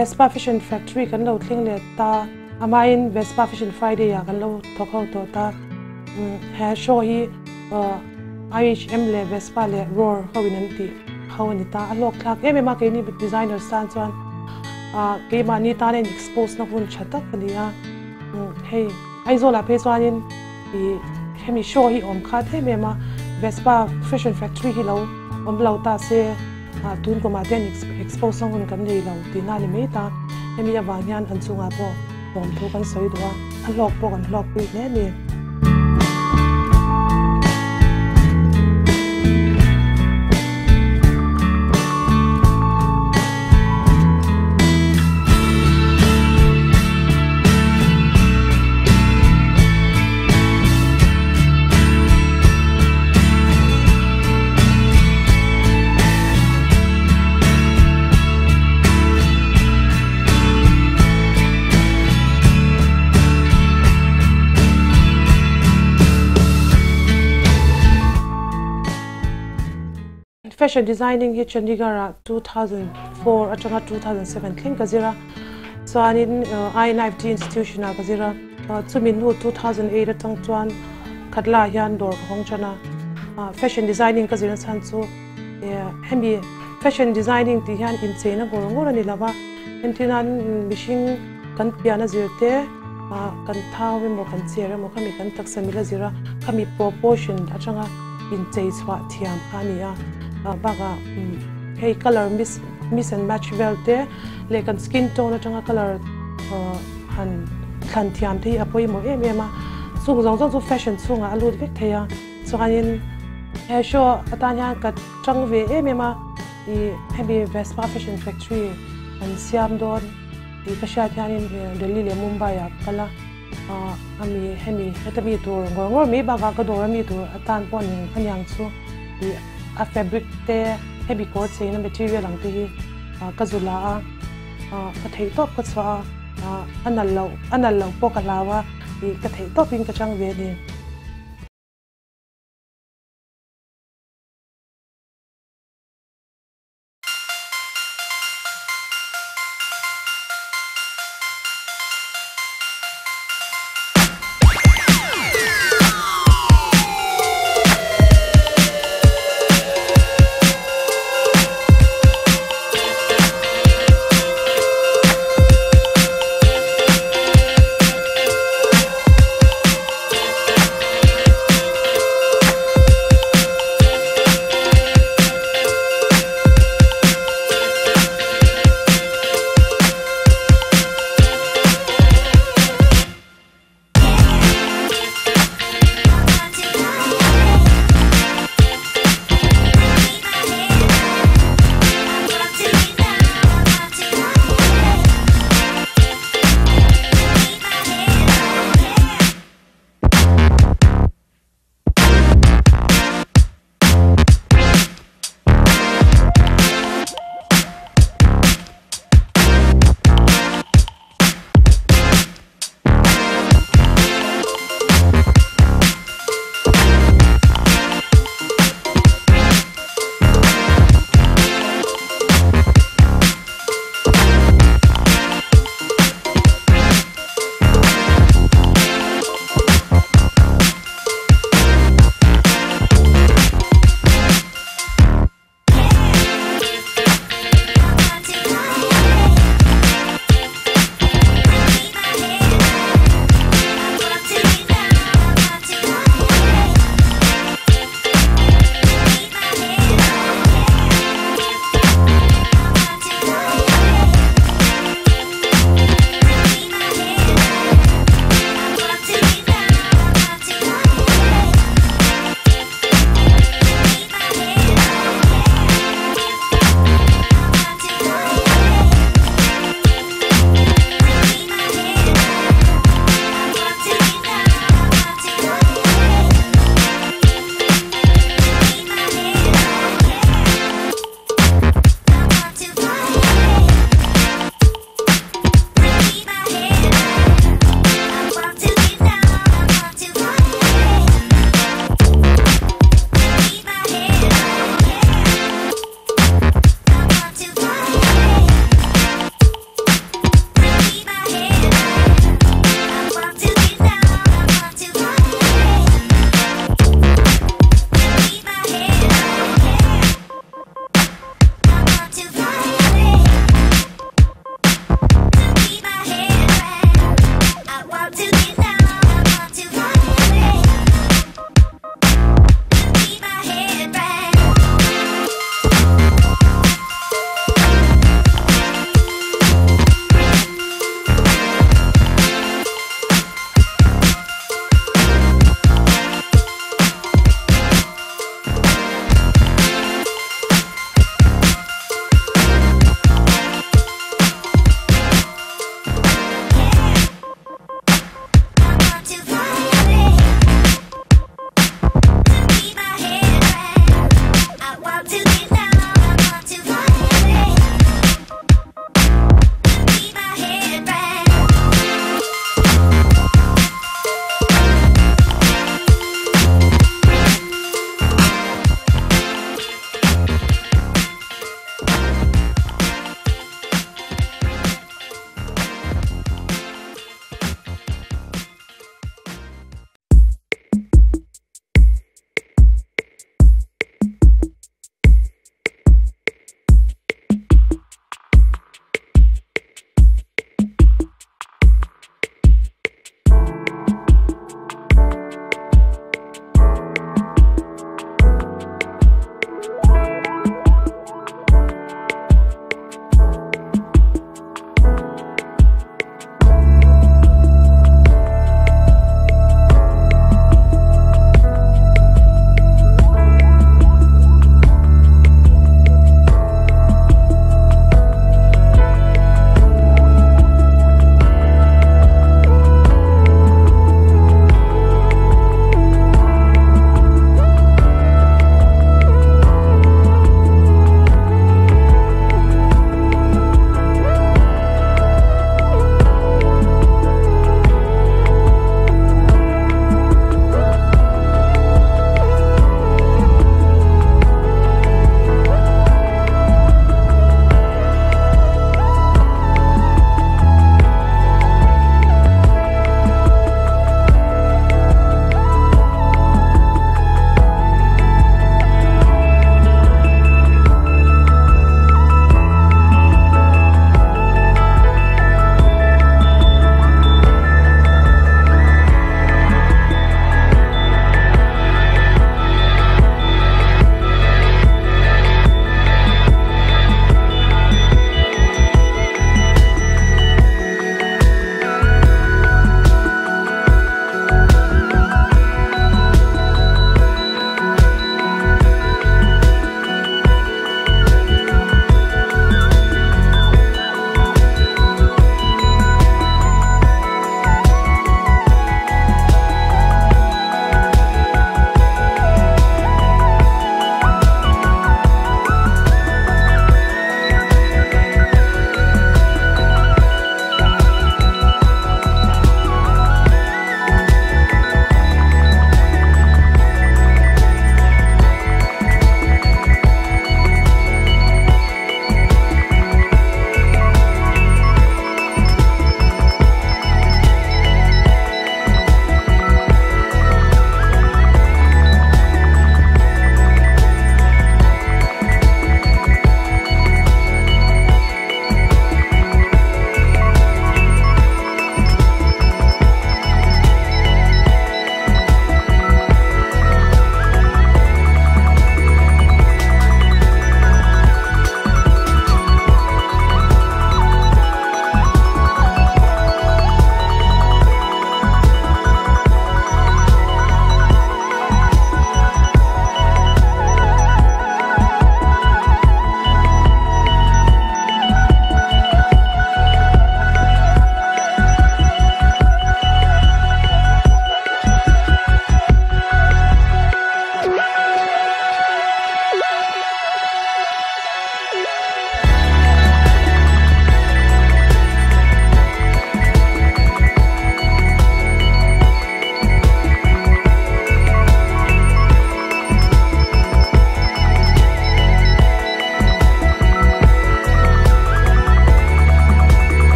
Vespa Fashion Factory kan lo thleng leh ta, amahin Vespa Fashion Friday ah kan lo thawk ho tawh ta. He show hi IHM leh Vespa leh Roar ho in an tih ho a ni ta. A hlawk thlak em em a, keini designers tan chuan keimahni tan a in expose na hun tha tak a ni a. Hei Aizawl ah phei chuanin ih hemi show hi awm khat em em a, Vespa Fashion Factory hi lo awm lo ta se tun kum ah te hian expose na hun kan nei lo tihna a ni mai ta. Hemi avang hian an chungah pawh lawmthu kan sawi duh a, a hlawk pawh kan hlawk pui hle a ni. Fashion designing hi Chandigarh ah 2004 atanga 2007 thleng ka zir a, chuanin INIFD institution ah ka zir a, chumi hnu 2008 atang chuan Khatla ah hian dawr ka hawng tan a, fashion designing ka zir nachhan chu hemi fashion designing tih hian incheina ngawr ngawr a ni lo va, entirnan mihring kan pian a zir te, kan thau emaw kan cher emaw khami kan taksa mil a zir a, khami proportion atanga inchei chhuah thiam kha a ni a, bakah hei colour mix mix and match vel te leh kan skin tone atanga colour han thlan thiam te hi a pawimawh em em a, chung zawng zawng chu fashion chhungah a lut vek thei a, chuanin he show atan hian ka tang ve em em a, ih hemi Vespa Fashion Factory an siam dawn tih ka hriat hianin Delhi leh Mumbai ah ka kal a. Ami hemi heta mi tur ngawr ngawr mai bakah ka dawr ami tur atan pawh ning aniang chu ih a fabric te hemi kawr cheina material ang te hi ka zu la a ka theih tawp ka chhuah a a nalh loh a nalh loh pawh ka hlau a ih ka theih tawpin ka chang ve a ni.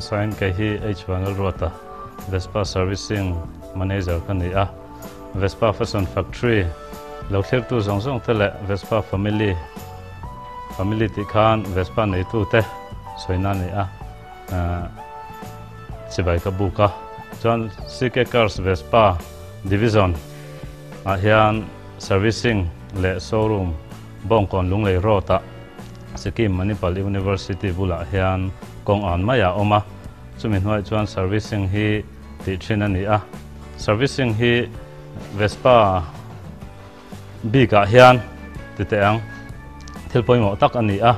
hmasain kei hi H Vanlalruata, Vespa Servicing Manager ka ni a. Vespa Fashion Factory lo thlirtu zawng zawng te leh Vespa Family, Family tih khan Vespa neitu te sawina a ni a, chibai ka buk a. Chuan CK Cars Vespa Division ah hian Servicing leh Showroom Bawngkawn Lunglei Road ah Sikkim Manipal University bulah hian kawng an mai a awm a, chumi hnuaiah chuan servicing hi tih thin a ni a. Servicing hi Vespa bikah hian ti teh ang thil pawimawh tak a ni a,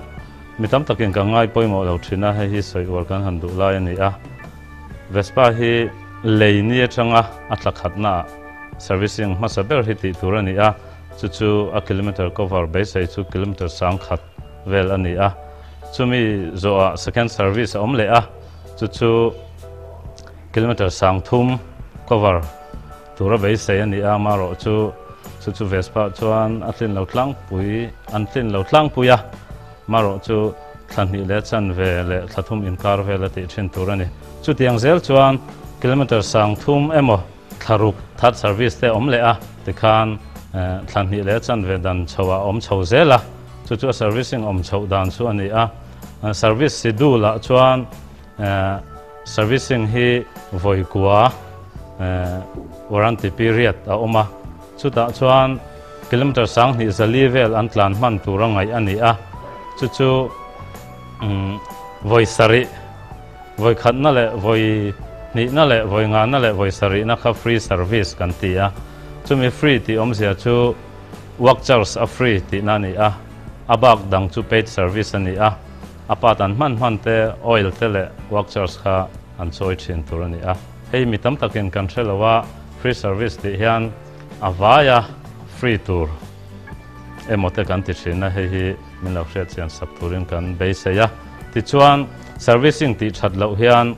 mi tam takin kan ngai pawimawh lo thin a, hei hi sawi uar kan han duh lai a ni a. Vespa hi lei ni atanga a tla khatnaah servicing hmasa ber hi tih tur a ni a. Chu chu a kilometre cover beisei chu kilometre 10,000 vel a ni a. Chumi zawhah second service a awm leh a, chu chu kilometre 3,000 cover tura beisei a ni a. Amaherawh chu chu chu Vespa chuan a tlin lo tlangpui an tlin lo tlangpui a. Amaherawh chu thla hnih leh chanve leh thla thum inkar vel a tih thin tur a ni. Chutiang zel chuan kilometre 3,000 emaw Thla ruk third service te awm leh a, tikhan thla hnih leh chanve dan chho ah awm chho zel a, chu chu a servicing awm chhoh dan chu a ni a. Service schedule ah chuan servicing hi vawi kua warranty period a awm a, chutah chuan kilometre 2400 vel an tlan hman tur a ngaih a ni a, chu chu vawi sarih. Vawi khatna leh vawi hnihna leh vawi ngana leh vawi sarihna kha free service kan ti a. Chumi free tih awmzia chu work charge a free tihna a ni a, a bak dang chu paid service a ni a. A part an hman hman te oil te leh work charge kha an chawi thin tur a ni a. Hei mi tam takin kan hre lo a, free service tih hian a vaia free tur emaw te kan ti thin a, hei hi min lo hriat chian sak turin kan beisei a. Tichuan, servicing tih that loh hian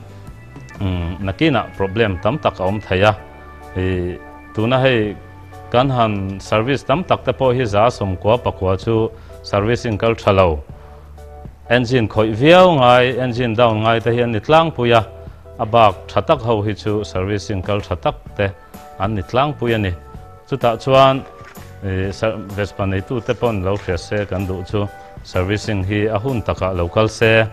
nakinah problem tam tak a awm thei a. Tuna hei kan han service tam tak te pawh hi 94% chu servicing kal tha lo. Engine khawih viau ngai, engine down ngai te hi an ni tlangpui a. A bak tha tak ho hi chu servicing kal tha tak te an ni tlangpui a ni. Chutah chuan Vespa neitute pawn lo hria se kan duh chu servicing hi a hun takah lo kal se,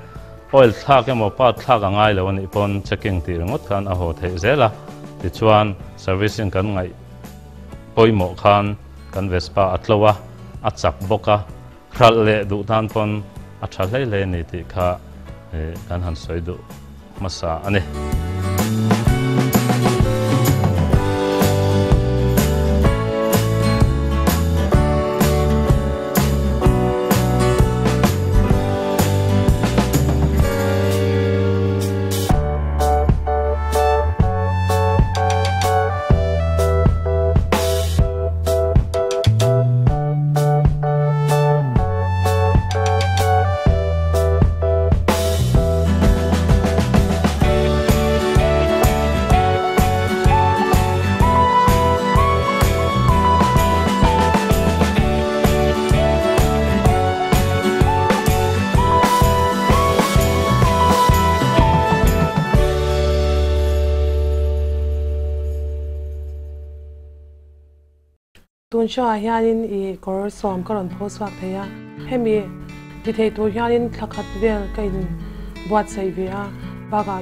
oil thlak emaw part thlak a ngai lo a nih pawn checking tih ringawt khan a haw theih zel a. Tichuan servicing kan ngaih pawimawh khan kan Vespa a tlo a, a chak bawk a, hralh leh duh tan pawn a tha hlei hlei a ni tih kha kan han sawi duh hmasa a ni. Tun hruaiah hianin i kawr sawm ka rawn pho chhuak thei a, hemi ti thei tur hianin thla khat vel ka in buatsaih ve a, bakah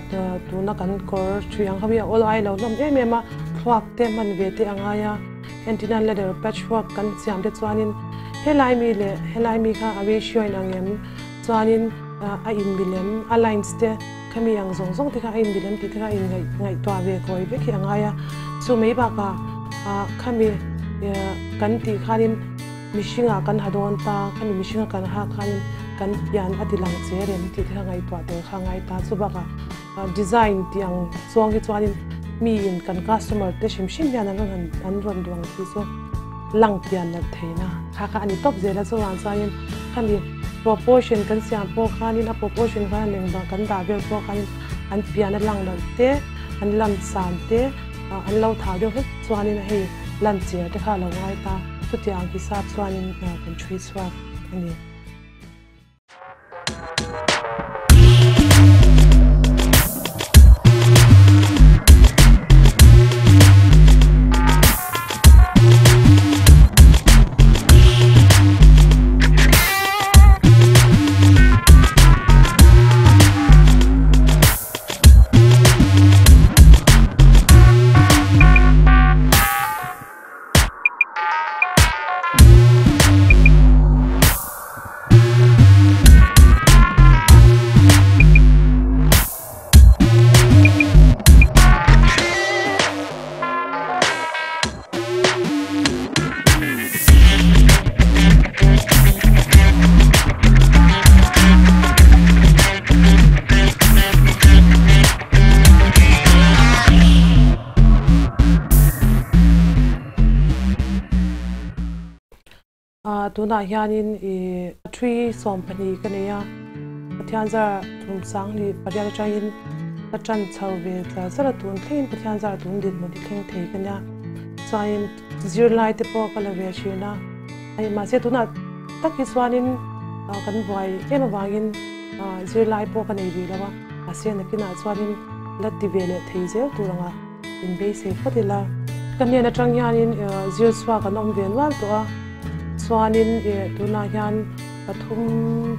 tuna kan kawr thui ang ho hi a awl ai lo hlawm em em a, thluak te hman ve te a ngai a, entirnan leather patchwork kan siam te chuanin helai mi leh helai mi kha a ratio in ang em chuanin a inbilem a lines te khami ang zawng zawng te kha a inbilem tih te kha a inngaihtuah ve kawi vek hi a ngai a, chu mai bakah khami kan tih khanin mihringah kan ha dawn ta, khami mihringa kan ha khanin kan pian a ti lang che rem tih te kha ngaihtuah tel kha a ngai ta, chu bakah design tih ang chuang hi chuanin miin kan customer te hrim hrim hian an rawn an rawn duh ang tih chu lang pian nalh theihna kha kha a ni tawp zel a, chuvang chuanin khami proportion kan siam pawh khanin a proportion khan a leng bang kan dah vel pawh khanin an pian a lang nalh te an lam san te an lo thau deuh hlek chuanin hei lan cher te kha a lo ngai ta chutiang hisap chuanin kan thui chhuak a ni. Tunah hianin i three 12 ka nei a, Pathian zar tum 2008 atangin ka tan chho ve tla zar a tun thlengin Pathian zar tun dinhmun i thleng thei ka nia. Chuanin zirlai te pawh ka la ve thin a, hei mahse tunah tak hi chuanin kan buai em avangin zirlai pawh ka nei rih lo a, mahse nakinah chuanin la ti ve leh thei zel tur anga inbeisei phawt ila. Ka hnen atang hianin zir chhuak an awm ve nual tawh a, chuanin tunah hian pathum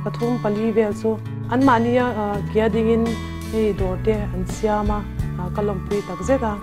pathum pali vel chu anmahnia kia dingin hei dawr te an siam a, ka lawmpui tak zet a.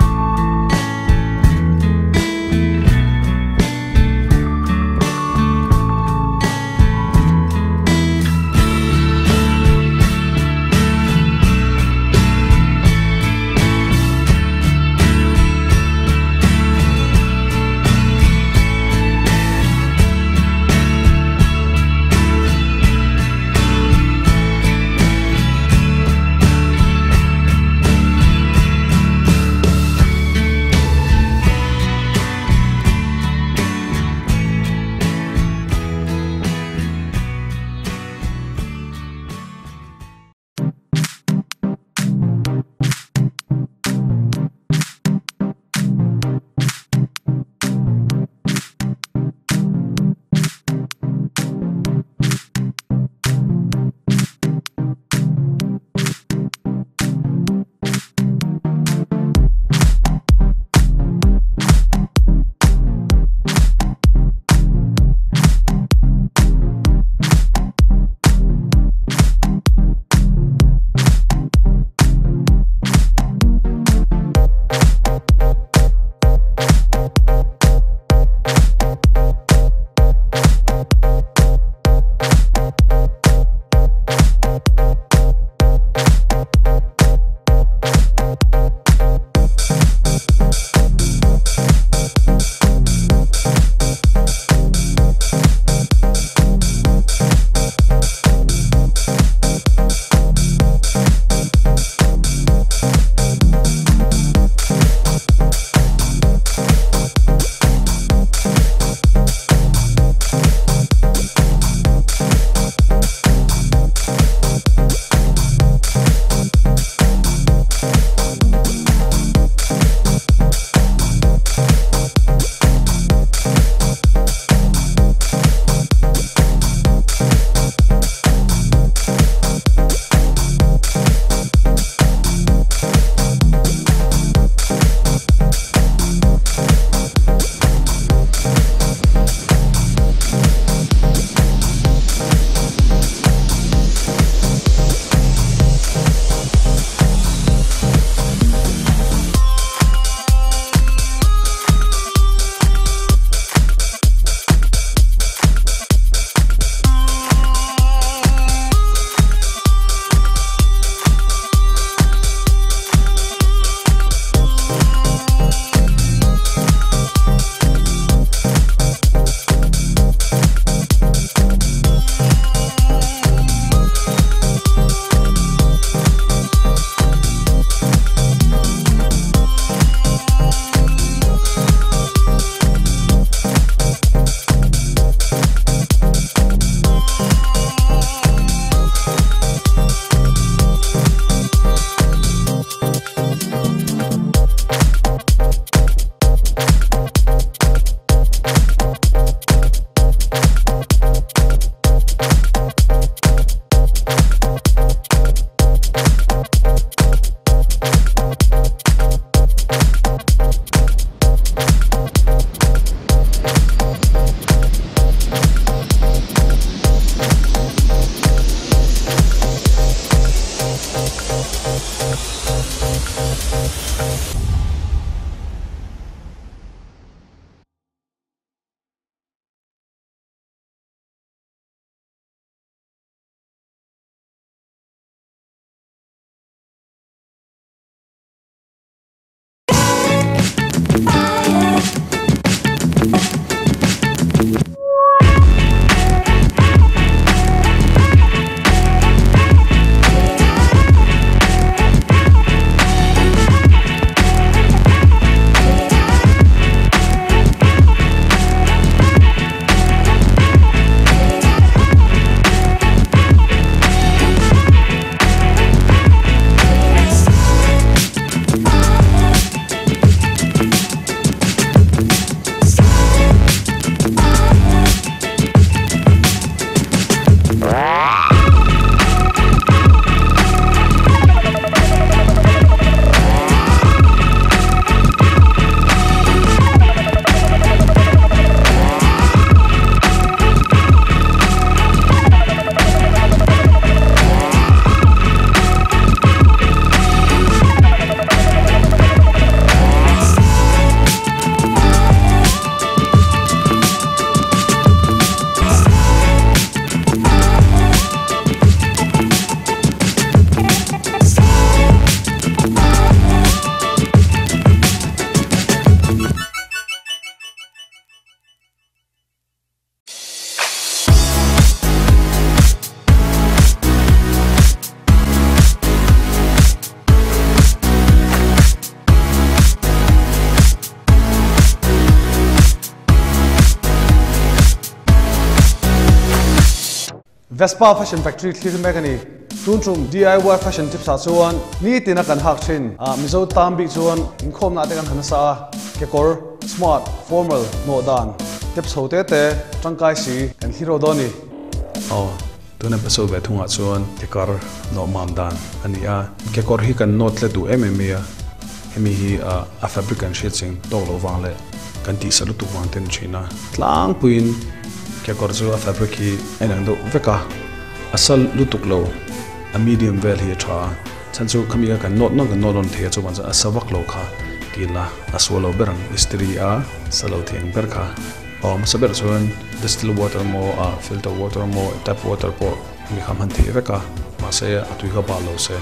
Vespa Fashion Factory thlir mek a ni. Tun tum DIY Fashion Tips ah chuan nitin a kan hak thin a, Mizo tan bik chuan inkhawmna te kan han nasa a, kekawr, smart, formal, hnawh dan, tips ho te te, tangkai si kan thlir ho dawn a ni. Aw, tun episode ve thungah chuan kekawr nawh mam dan a ni a, kekawr hi kan nawt tle duh em em mai a, hemi hi a fabric kan hriat cheng tawk loh vang leh kan tihsa lutuk vang te a ni thin a, tlangpuiin kekawr chu a fabric hi a inang deuh vek a. A sal lutuk lo, a medium vel hi a tha a, chhan chu khami kha kan nawt nawn kan nawt nawn thei a chuvang chuan a sa vak lo kha ti ila a sual lo ber ang istiri a sa lo thei ang ber kha a awm hmasa ber chuan distilled water emaw ah filter water emaw tap water pawh mi kha hman theih vek a mahse a tui kha bal lo se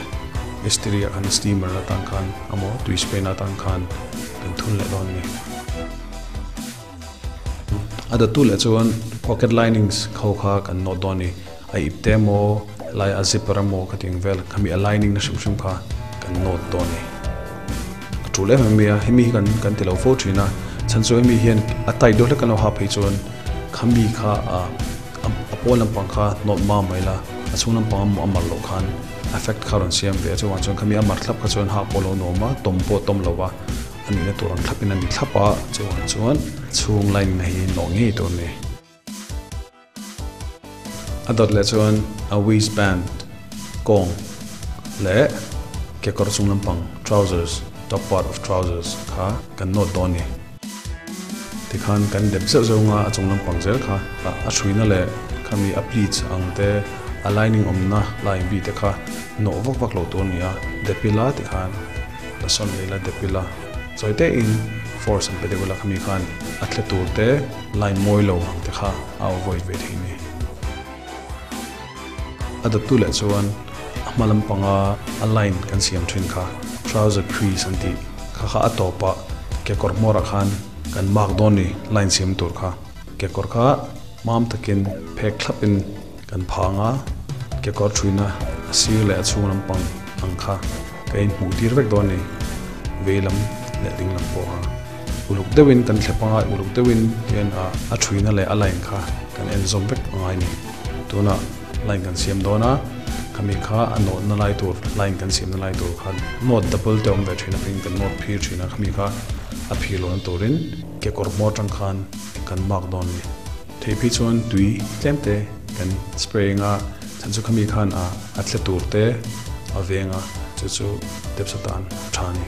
istiri ah khan steamer atan khan emaw tui spray na atan khan kan thun leh dawn a ni. A dawttu leh chuan pocket linings kho kha kan nawt dawn a ni. A ip te emaw, helai a zipper emaw ka tih ang vel khami a lining na hrim hrim kha kan nawt dawn a ni. A tul em em mai a, hemi hi kan kan ti lo fo thin a, chhan chu hemi hian a tight deuh hlek kan lo ha phei chuan khami kha a a pawn lampang kha nawt mam mai la, a chhung lampang a mar loh khan effect kha a rawn siam ve a, chuvang chuan khami a mar thlap kha chuan hak pawh a lo nuam a, tawm pawh a tawm lo va. A nihna tur ang thlapin a ni thlap a, chuvang chuan chhung line na hi nawh ngei tur a ni. A dawt leh chuan a waist band kawng leh kekawr chung lampang trousers, top part of trousers, kha kan nawt dawn a ni. Tikhan kan dep zeuh zeuh anga a chung lampang zel kha a hruina leh khami a pleats ang te a lining awmna line bik te kha nawh vak vak lo tur a ni a, dep ila tikhan. La sawn leh la dep ila chawi te in force an pe deuh ila khami khan a tle tur te line mawi lo ang te kha a avoid ve thei ni. A dawttu leh chuan a hma lampanga a line kan siam thin kha trouser crease an tih kha kha a tawpah kekawr hmawrah khan kan mark dawn ni line siam tur kha kekawr kha mam takin phek thlapin Kan phang a, kekawr thuina a sir leh a chhung lampang ang kha ka inhmuh tir vek dawn a ni. Vei lam leh ding lam pawh kha uluk deuhin kan thlep anga, uluk deuhin hian a thuina leh a line kha kan en zawm vek a ngai a ni. Tunah line kan siam dawn a, khami kha a nawtna lai tur line kan siamna lai tur kha nawt double te awm ve thin a, pheiin kan nawt phir thin a, khami kha a phir lohna turin kekawr hmawr tang khan kan mark dawn a ni. Thei phei chuan tui tlem te kan spray anga chhan chu khami khan a a tle tur te a veng a chu chu depsa tan a tha a ni.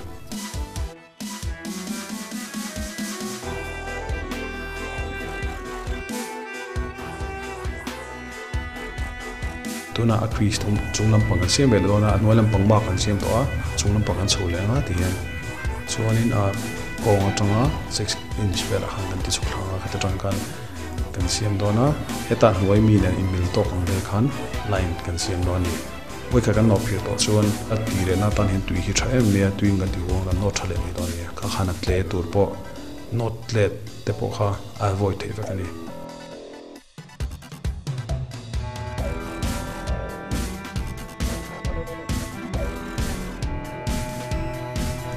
Tunah a crease thawm chung lampang kan siam ve leh dawn a, a hnuai lampang bak kan siam tawh a, chung lampang kan chho leh anga tihian chuanin a kawng atanga 6 inch velah khan kan ti chhuk thlang a, khata tang khan kan siam dawn a, hetah hnuai mi nen inmil tawk ang vel khan line kan siam dawn a ni. Vawikhat kan nawh phir tawh chuan a tih lehna atan hian tui hi tha em mai a, tuiin kan ti huang a kan nawt tha leh mai dawn a ni a, kha khan a tle tur pawh nawt let te pawh kha a avoid theih vek a ni.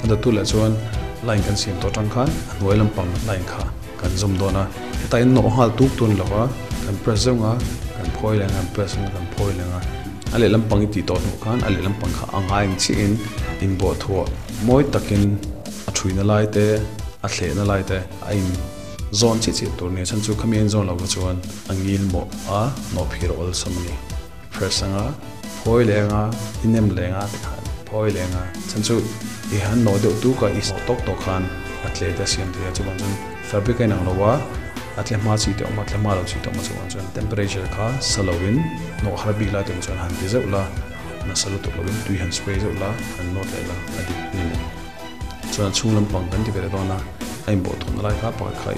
A dawttu leh chuan line kan siam tawh atang khan a hnuai lampang line kha kan zawm dawn a, hetah hian nawh nghal tuk tur a ni lo va, kan press zeuh ang a, kan phawi leh ang a, kan press ang a, kan phawi leh ang a, a leh lampang i tih tawh hnuh khan a leh lampang kha a ngai ang chiahin inbawh thuah mawi takin a thuina lai te, a thlehna lai te a in. Zawn chiah chiah tur nia chhan chu khami a inzawn loh kha chuan a ngil mawh a nawh phir a awlsam a ni. Press anga phawi leh anga i nem leh anga tikhan phawi leh anga chhan chu i han nawh deuh tuk a i nawh tawk tawk khan a tle te a siam thei a chuvang chuan fabric a inang lo a a tle hma chi te awm a tle hma lo chi te awm a chuvang chuan temperature kha sa lo in nawh har bik lai te awm chuan han ti zeuh la nasa lutuk lo in tui han spray zeuh la han nawt leh la a dik ni mai. Chuan chhung lampang kan ti ve leh dawn a, a inbawh thawhna lai kha pakhat kha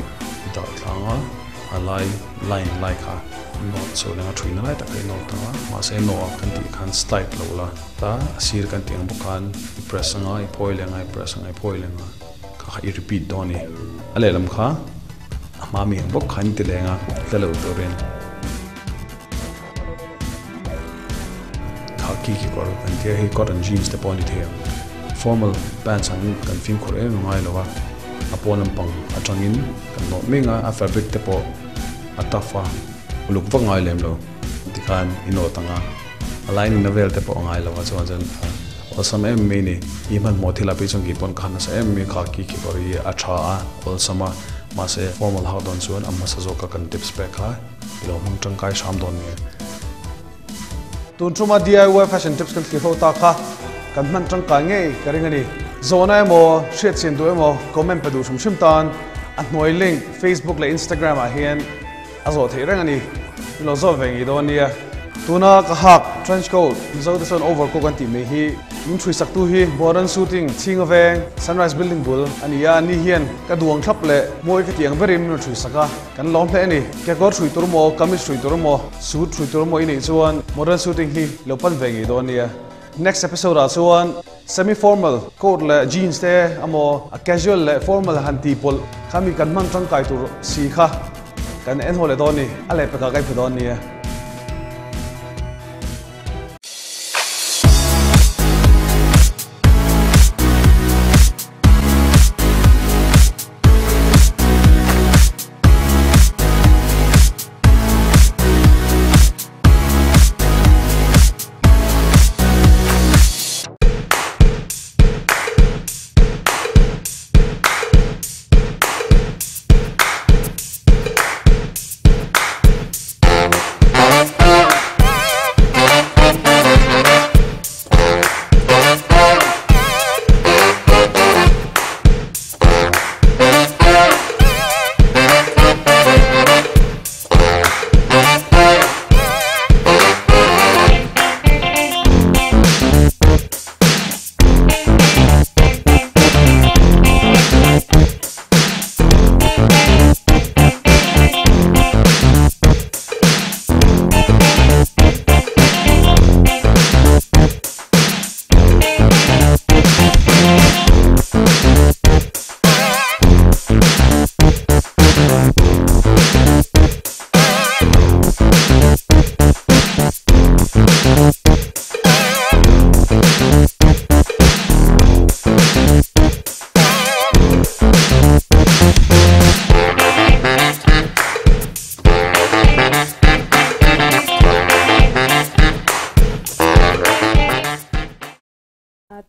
i dah tlang a, a lai line lai kha nawt chho leh ang a, thuina lai tak kha i nawt ang a, mahse nawh a kan tih khan slide lo la ta a sir kan tih ang bawk khan i press ang a, i phawi leh ang a, i press ang a, i phawi leh ang a, kha kha i repeat dawn a ni. A lehlam kha a hma mi ang bawk khan i ti leng a, tla lo turin. Khaki kekawr kan tia hei cotton jeans te pawh a ni thei ang. Formal pants ang kan fimkhur em em ngai lo a, a pawn lampang atangin kan nawh mek a, a fabric te pawh a tough a, uluk vak ngai lem lo. Tikhan i nawt ang a, a lining na vel te pawh a ngai lo a, chuan chuan awlsam em mai ni. I hmanhmawh thil ah phei chuan kei pawn ka han nasa em mai, khaki kekawr hi a tha a, awlsam a, mahse formal hak dawn chuan a hmasa zawk a kan tips pek kha i lo hmang tangkai hram dawn nia. Tun thuma DIY fashion tips kan thlir ho ta kha kan hman tangkai ngei ka ring a ni. Zawhna emaw, hriatchian duh emaw comment pe duh hrim hrim tan a hnuai link Facebook leh Instagram ah hian A zawh theih reng a ni. Min lo zawt ve ngei dawn nia. Tuna ka hak trench coat, Mizo te chuan overcoat an tih mai hi min ṭhui saktu hi Modern Suiting Chhinga Veng, Sunrise Building bul a ni a, ni hian ka duang thlap leh mawi ka tih ang berin min rawn ṭhui sak a, kan lawm hle a ni. Kekawr ṭhui tur maw, kamis ṭhui tur maw, suit ṭhui tur maw i neih chuan Modern Suiting hi lo pan ve ngei dawn nia. Next episode ah chuan semi formal coat leh jeans te amaw a casual leh formal han tih pawlh kha mi kan hman tangkai tur si kha kan en haw leh dawn ni, a lehpekah ka inphe dawn nia.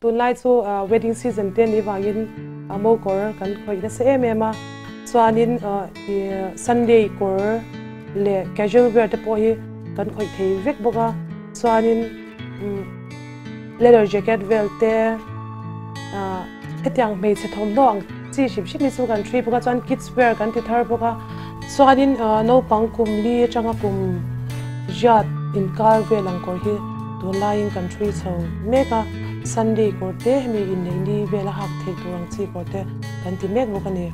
Tunlai chu wedding season te ni vangin mo kawr kan khawih nasa em em a, chuanin Sunday kawr leh casual wear te pawh hi kan khawih thei vek bawk a, chuanin leather jacket vel te hetiang hmeichhe thawmhnaw ang chi hrim hrim hi chu kan hrui bawk a, chuan kids wear kan ti thar bawk a, chuanin naupang kum li atanga kum riat inkar vel ang kawr hi tunlaiin kan hrui chho mek a, Sunday kawr te hemi inneih ni vela hak theih tur ang chi kawr te kan ti mek bawk a ni.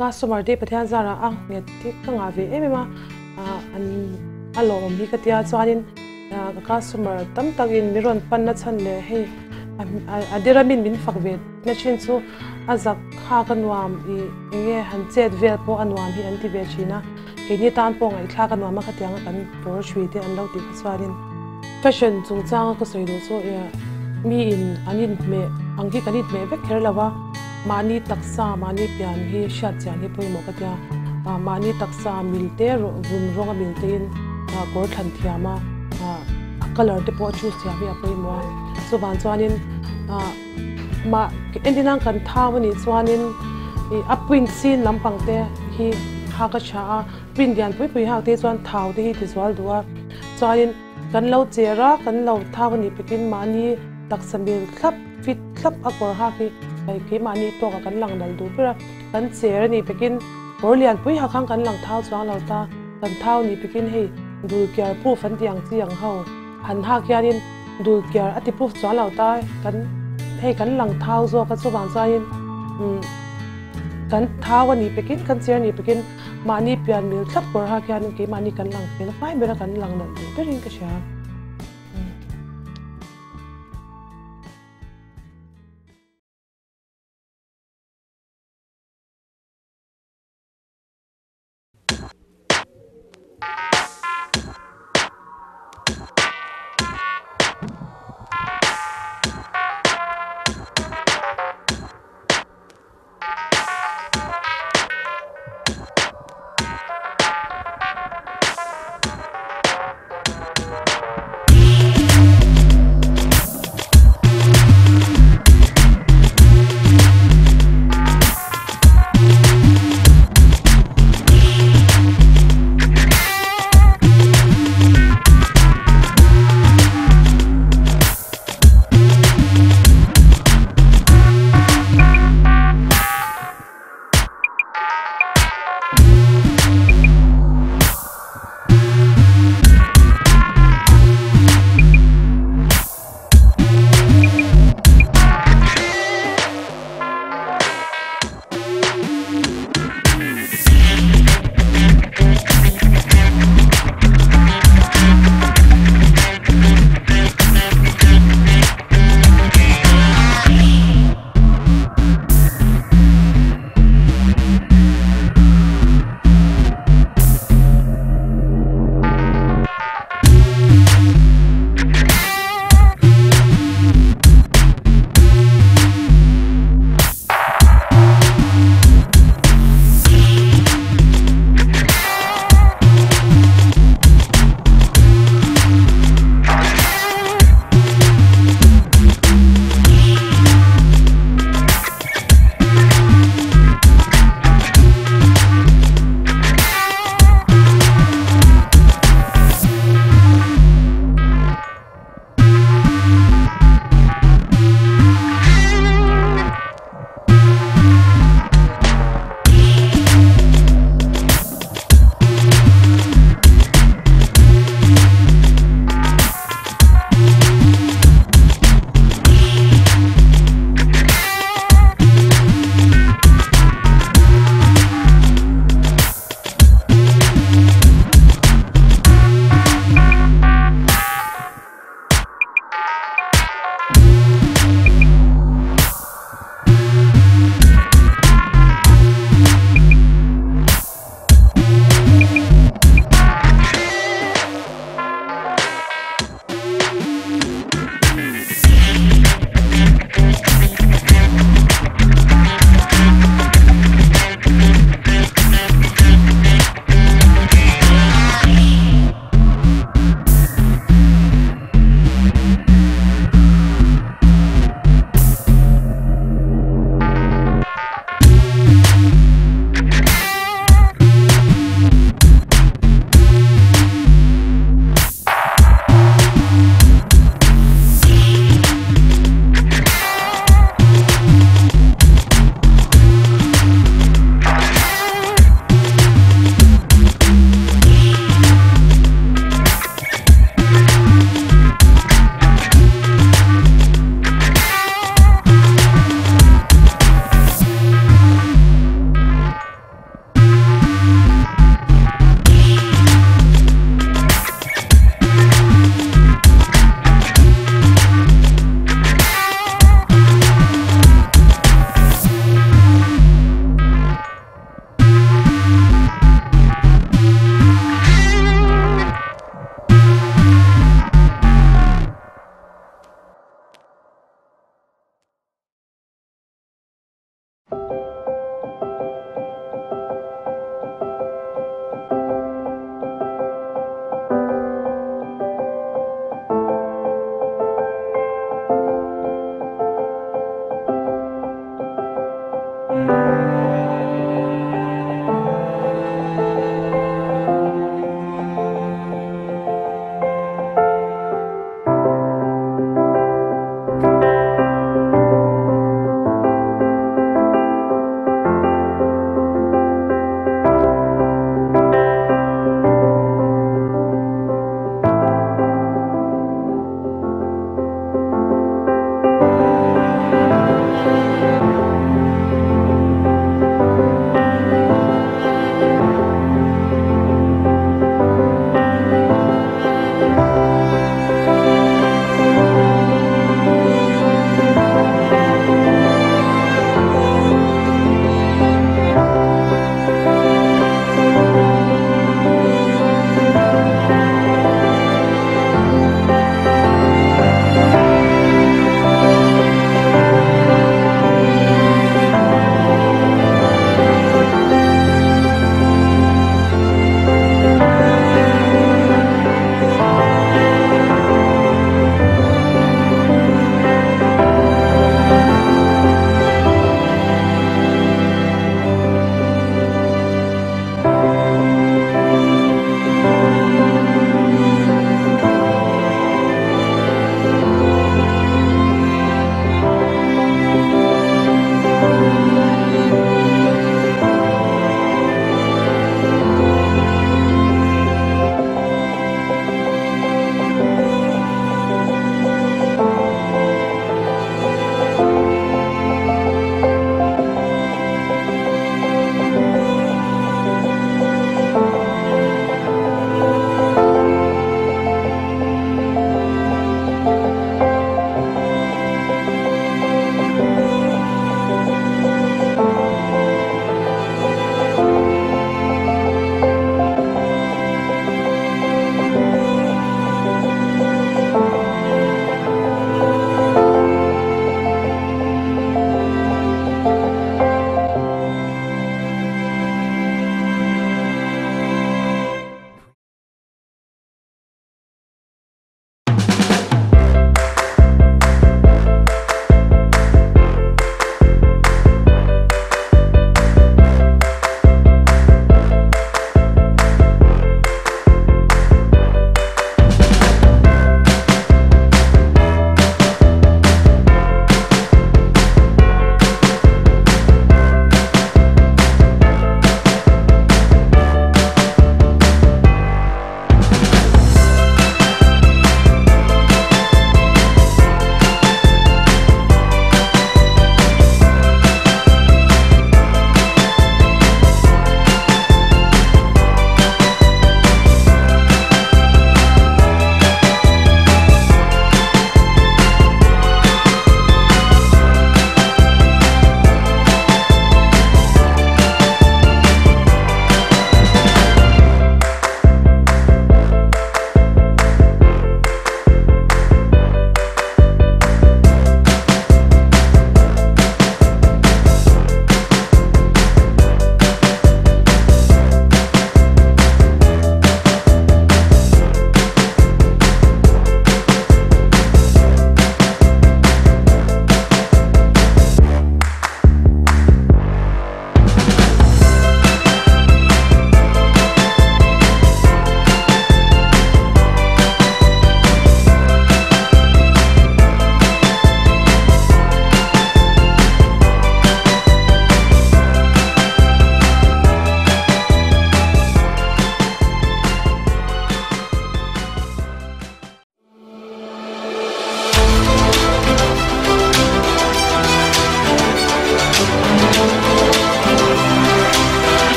Customer te Pathian zarah a nghet hi ka ngah ve em em a, an a lawmawm hi ka tia chuanin ka customer tam takin min rawn pan na chhan leh hei a diramin min fak ve na thin chu a zak khak a nuam ih enge han chet vel pawh a nuam hi an ti ve thin a, keini tan pawh ngaihthlak a nuam a khatiang a kan kawr hrui te an lo tih kha chuanin. Fashion chungchanga ka sawi duh chu mi in an inhmeh ang hi kan inhmeh vek kher lo a, mahni taksa mahni pian hi hriat chian hi pawimawh ka tia, mahni taksa mil te vun rawng a mil te in kawr thlan thiam a, a colour te pawh a choose thiam hi a pawimawh a, chuvang chuanin mah entin ang kan thau a nih chuanin ih a print sin lampang te hi hak a tha a, print lian pui pui hak te hi chuan thau te hi ti zual duh a. Chuanin kan lo cher a, kan lo thau a nih pekin mahni taksa mil thlap, fit thlap a kawr hak hi hei keimahni tawkah kan lang nalh duh ber a. Kan cher a nih pekin kawr lianpui hak ang kan lang thau chuang lo ta, kan thau nih pekin hei dul kiar proof an tih ang chi ang ho han hak hianin dul kiar a ti proof chuang lo ta, kan hei kan lang thau zawk a chuvang chuanin umm kan thau a nih pekin kan cher a nih pekin Mahni pian mil thlap kawr hak hianin keimahni kan lang fel fai ber a, kan lang nalh duh berin ka hria.